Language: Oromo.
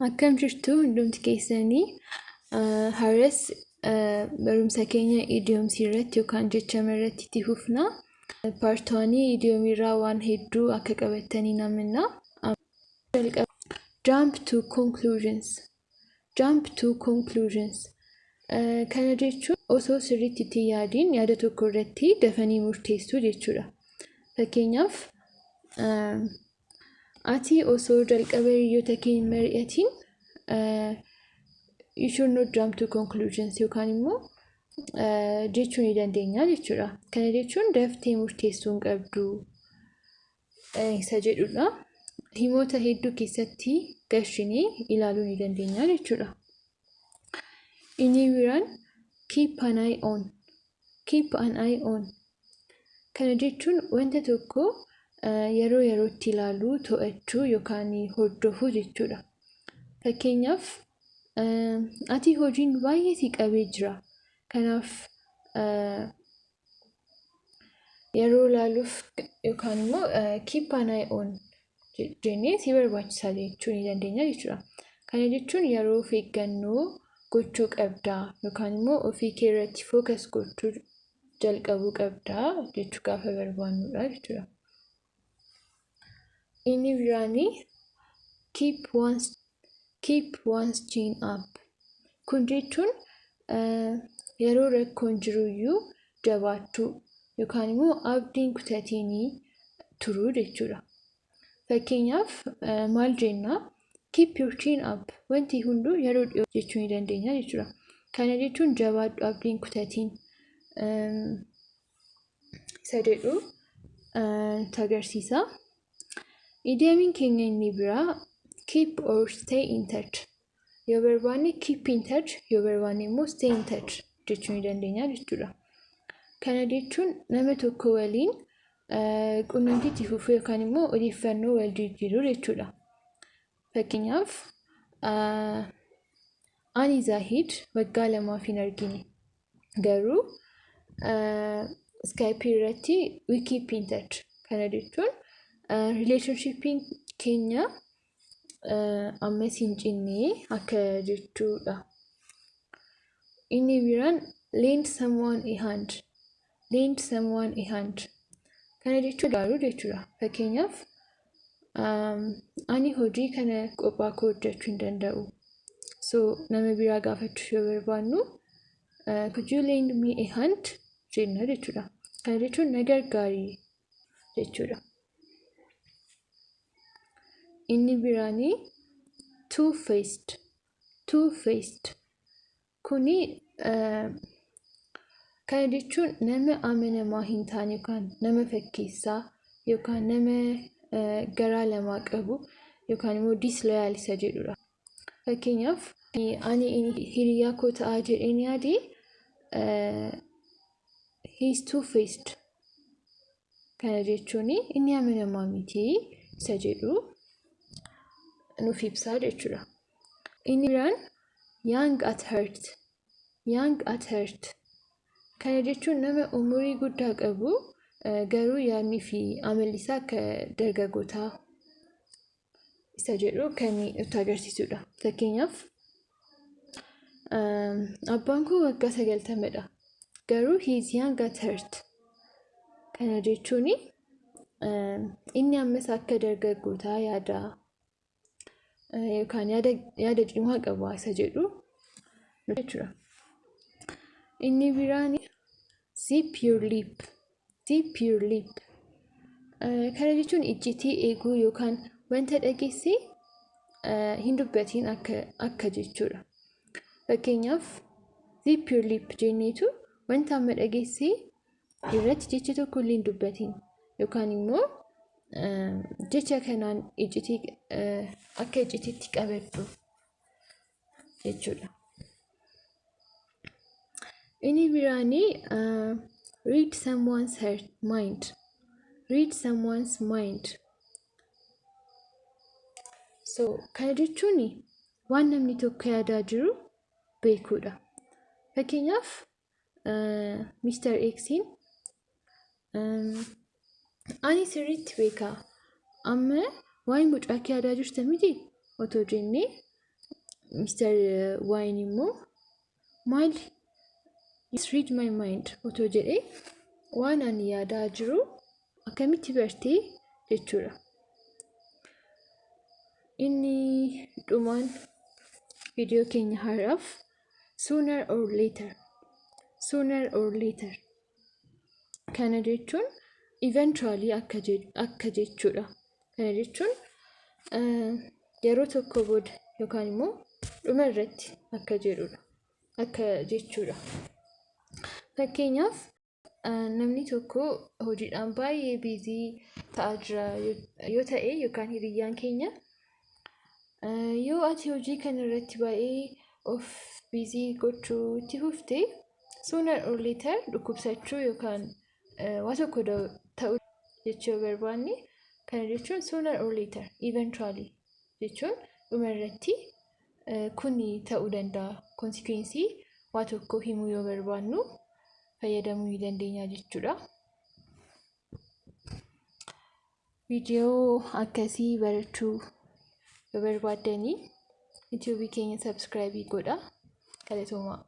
Akkam jirtu hundumti keessanii? Har'as barumsa keenya idiomsii irratti yookaan jechama irratti itti fufna. Part 1 idiomii irraa waan hedduu akka qabattanii amanna. Jump to conclusions. Jump to conclusions. Kana jechuun osoo sirriitti itti yaadiin yaada tokko irratti dafanii murteessuu jechuudha. Fakkeenyaaf, ati osoo jalqaba hiriyoota kee hin mari'atiin "You should not jump to conclusions" yookaan immoo jechuu ni dandeenya jechuudha. Kana jechuun daftee murteessuu hin qabdu isa jedhudha. Himoota hedduu keessatti gashinee ilaaluu ni dandeenya jechuudha. Inni biraan keep an eye on. Keep an eye on. Kana jechuun wanta tokko yeroo yerootti ilaaluu, to'achuu yookaan hordofuu jechuudha. Fakkeenyaaf, ati hojiin baay'ee si qabee jira. Kanaaf yeroo ilaaluuf yookaan immoo keep an eye on jennee si barbaachisa jechuu ni dandeenya jechuudha. Kana jechuun yeroo of eeggannoo gochuu qabdaa yookaan immoo ofii kee irratti focus gochuu jalqabuu qabdaa jechuu gaafa barbaannudha jechuudha. Inni biraanii keep one's chin up. Kun jechuun yeroo rakkoon jiruyyuu jabaachuu yookaan immoo abdii hin kutatinii turuu jechuudha. Fakkeenyaaf, maal jennaa? "Keep your chin up, wanti hunduu yeroo dhiyoo" jechuu ni dandeenya jechuudha. Kana jechuun jabaadhu, abdii hin kutatiin isa jedhu nutti agarsiisa. Idiomiin keenya inni biraa keep or stay in touch. Yoo barbaanne keep in touch, yoo barbaanne immoo stay in touch jechuu ni dandeenya jechuudha. Kana jechuun nama tokko waliin quunnamtii itti fufuu yookaan immoo odeeffannoo wal jijjiiruu jechuudha. Fakkeenyaaf, ani Zaahid waggaa 2f hin argine, garuu Skypeii irratti we keep in touch. Kana jechuun relationshipiin keenya ammas hin cinne akka jechuudha. Inni biraan lend someone a hand. Lend someone a hand. Kana jechuun gargaaruu jechuudha. Fakkeenyaaf, ani hojii kana kophaa koo hojjechuu hin danda'u. So nama biraa gaafachuu yoo barbaannu "Could you lend me a hand?" jenna jechuudha. Kana jechuun na gargaari jechuudha. Inni biraanii two-faced. Two-faced. Kuni kana jechuun nama amanamaa hin taane yookaan nama fakkeessaa yookaan nama garaa lamaa qabu yookaan immoo disloyal isa jedhudha. Fakkeenyaaf, ani hiriyaa koo ta'aa jedheen yaade, he is two-faced. Kana jechuun inni amanamaa miti isa jedhu nuuf ibsaa jechuudha. Inni biraan young at heart. Young at heart. Kana jechuun nama umurii guddaa qabu garuu yaadnii fi amalli isaa akka dargaggootaa isa jedhu kan nutti agarsiisudha. Fakkeenyaaf, abbaan koo waggaa 90dha. Garuu he is young at heart. Kana jechuun inni ammas akka dargaggootaa yaada yookaan yaada cimaa qaba isa jedhu jechuudha. Inni biraan zip your lip. Zip your lip. Kana jechuun iccitii eeguu yookaan wanta dhageesse hin dubbatiin akka jechuudha. Fakkeenyaaf, zip your lip jenneetu wanta amma dhageesse irratti jecha tokko illee hin dubbatiin yookaan immoo jecha kanaan iccitii akka iccitiitti qabadhu jechuudha. Inni biraanii read someone's heart mind. Read someone's mind. So kana jechuun waan namni tokko yaadaa jiru beekuudha. Fakkeenyaaf, Mr. X'n "Ani sirriitti beeka, amma waa'ee mucaa kee yaadaa jirta miti?" otoo jennee Mr. Y'n immoo maali, "Read my mind" otoo jedhee, waan ani yaadaa jiru akkamitti bartee jechuudha. Inni dhumaan viidiyoo keenya har'aaf sooner or later. Sooner or later. Kana jechuun eventually akka jechuudha. Kana jechuun yeroo tokko booda yookaan immoo dhuma irratti akka jedhudha. Akka jechuudha. Fakkeenyaaf, namni tokko hojiidhaan baay'ee busy ta'aa jira yoo ta'e, yookaan hiriyyaan keenya, yoo ati hojii kana irratti baay'ee of busy gochuu itti fufte, sooner or later dhukkubsachuu yookaan waa tokko ta'uu jechuu yoo barbaanne, kana jechuun sooner or later, eventually jechuun dhuma irratti kuni ta'uu danda'a. Consequence waa tokko himuu yoo barbaannu fayyadamuu ni dandeenya jechuudha. Viidiyoo akkasii barachuu yoo barbaaddanii, YouTube keenya subscribe godhaa. Galatoomaa.